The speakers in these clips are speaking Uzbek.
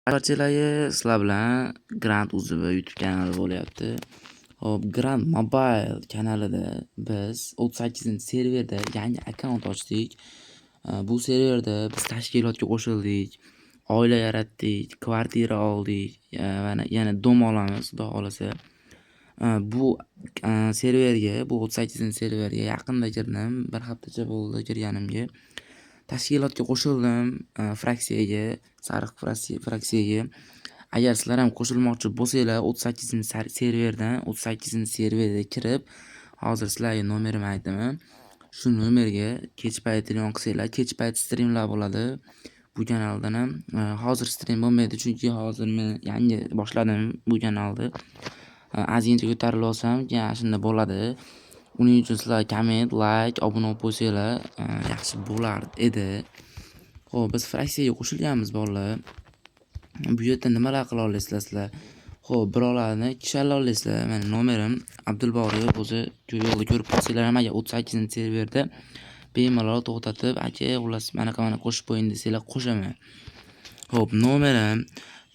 Barchalarga sizlar bilan Grand UZB YouTube kanali bo'lyapti. Hop, Grand Mobile kanalida biz 38-serverda yangi akkaunt ochdik. Bu serverda biz tashkilotga qo'shildik, oila yaratdik, kvartira oldik, yana dom olamiz, Xudo xolasa. Bu serverga, bu 38-serverga yaqinda kirdim, bir haftacha bo'ldi kirganimga. Tashkilotga qo'shildim, fraksiyaga, sariq fraksiyaga. Agar sizlar ham qo'shilmoqchi bo'lsanglar, 38-serverdan 38-serverga kirib, hozir sizlarga nomerimni aytaman. Shu nomerga kech payt telefon qilsanglar, kech payt streamlar bo'ladi bu kanaldan ham. Hozir stream bo'lmaydi, chunki hozir men yangi boshladim bu kanalni. Ozgincha ko'tarilib olsam, keyin ana shunda bo'ladi. Uning uchun sizlar komment, like, obuna bo'lib qo'ysanglar, yaxshi bo'lar edi. Xo'p, biz fraksiyaga qo'shilganmiz bolalar. Bu yerda nimalar qila olasizlar sizlar? Xo'p, birovlarni kishalla olasizlar. Mana nomerim Abdulboriy o'zi yo'lda ko'rib qolsanglar ham, agar 38-serverda bemalol to'xtatib, aka, xullas, manaqa mana qo'shib qo'ying desanglar, qo'shaman. Xo'p, nomerim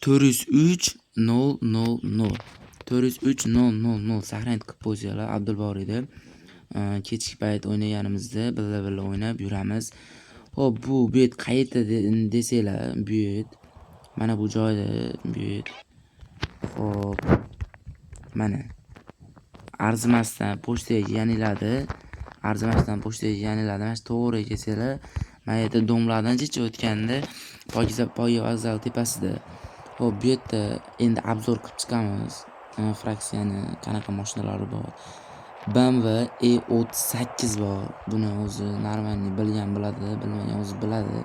403 0 0 0. 403 0 0 0 saqlanib qilib qo'ysanglar Abdulboriyda. Kechki payt o'ynaganimizda birga-birga o'ynab yuramiz. Xo'p, bu bet qayerda desanglar, bu bet mana bu joyda, bu bet. Xo'p, mana arzimasdan pochtaga kelganinglarda, arzimasdan pochtaga kelganinglarda mana shu to'g'ri kelsanglar, mana yerda domlardan jicha o'tganda poyga vokzal tepasida. Xo'p, bu yerda endi obzor qilib chiqamiz. Fraksiyani qanaqa mashinalari bor. BMW E38 bor. Buni o'zi normalniy bilgan biladi, bilmagan o'zi biladi.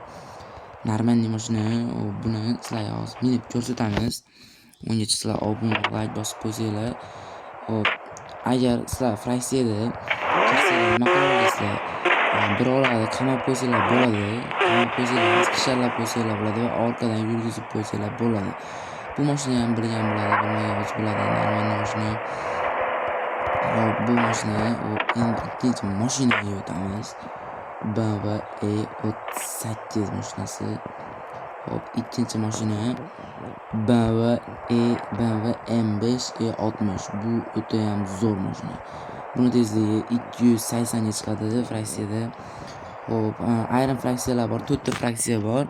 Normalniy mashina, buni sizlarga hozir minib ko'rsatamiz. Ungacha sizlar obuna, like bosib qo'ysanglar. Xo'p, agar sizlar fraksiyada kirsanglar nima qila olasizlar? Birovlarni qamab qo'ysanglar bo'ladi. Qamab qo'ysanglar, kishallab qo'ysanglar bo'ladi va orqadan yurgizib qo'ysanglar bo'ladi. Bu mashina ham bilgan biladi, bilmagan o'zi biladi. Normalniy mashina. Xo'p, bu mashina, xo'p, endi ikkinchi mashinaga o'tamiz. BMW E38 mashinasi. Xo'p, ikkinchi mashina BMW M5 E60. Bu o'ta ham zo'r mashina. Buni tezligi 280 ga chiqadi fraksiyada. Xo'p, ayrim fraksiyalar bor, 4 ta fraksiya bor.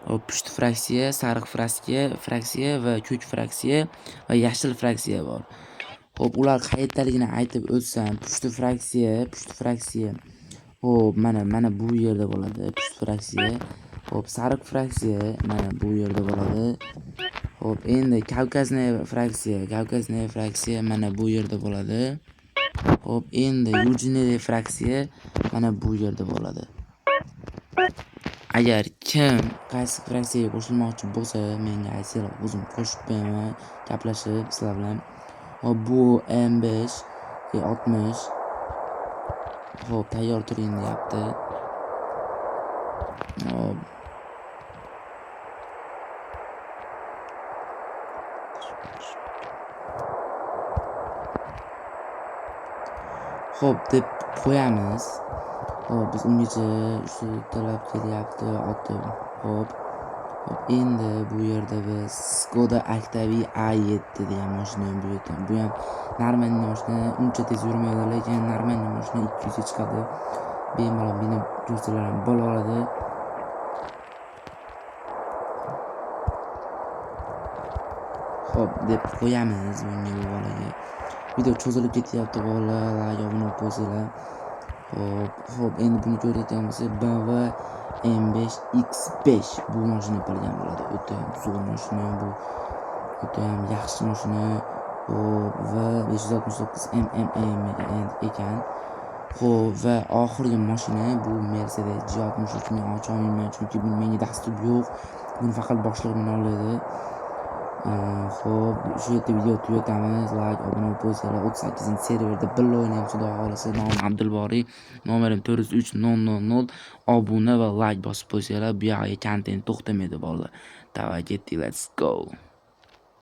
Xo'p, pushti fraksiya, sariq fraksiya va ko'k fraksiya va yashil fraksiya bor. Xo'p, ular qayerdaligini aytib o'tsam, pushti fraksiya. Xo'p, mana bu yerda bo'ladi pushti fraksiya. Xo'p, sariq fraksiya mana bu yerda bo'ladi. Xo'p, endi Kavkaznaya fraksiya mana bu yerda bo'ladi. Xo'p, endi Yujnaya fraksiya mana bu yerda bo'ladi. Agar kim qaysi fraksiyaga qo'shilmoqchi bo'lsa, menga aytsanglar, o'zim qo'shib qo'yaman, gaplashib sizlar bilan. Xo'p, bu M5 E60. Xo'p, tayyor turing deyapti. Xo'p. Xo'p, deb qo'yamiz. Xo'p, biz ungacha shu talab kelyapti, otib. Xo'p. Xo'p, endi bu yerda biz Skoda Octavia A7 degan mashina bu yerda. Bu ham normalniy mashina, uncha tez yurmaydi, lekin normalniy mashina 200 ga chiqadi. Bemalol minib yursalar ham bo'laveradi. Xo'p, deb qo'yamiz bunga, bu bolaga. Video cho'zilib ketyapti bolalar, like obuna bo'lib qo'ysanglar. Xo'p, xo'p, endi buni ko'rayotgan bo'lsak, BMW M5 X5 bu mashina bilgan bo'ladi. O'ta ham zo'r mashina bu. O'ta ham yaxshi mashina. Xo'p, va 569 MMM ekan. Xo'p, va oxirgi mashina bu Mercedes G63 men ocha olmayman, chunki buni menga dastur yo'q. Buni faqat boshlig'i mina oladi. Xo'p, shu yerda video tugatamiz. Like, obuna bo'lib qo'ysanglar, 38-serverda birga o'ynaymiz, Xudo xolasa. Nomim Abdulboriy, nomerim 403 0 0 0. Obuna va like bosib qo'ysanglar, bu yog'iga kontent to'xtamaydi bolalar. Давай, ketdik, let's go.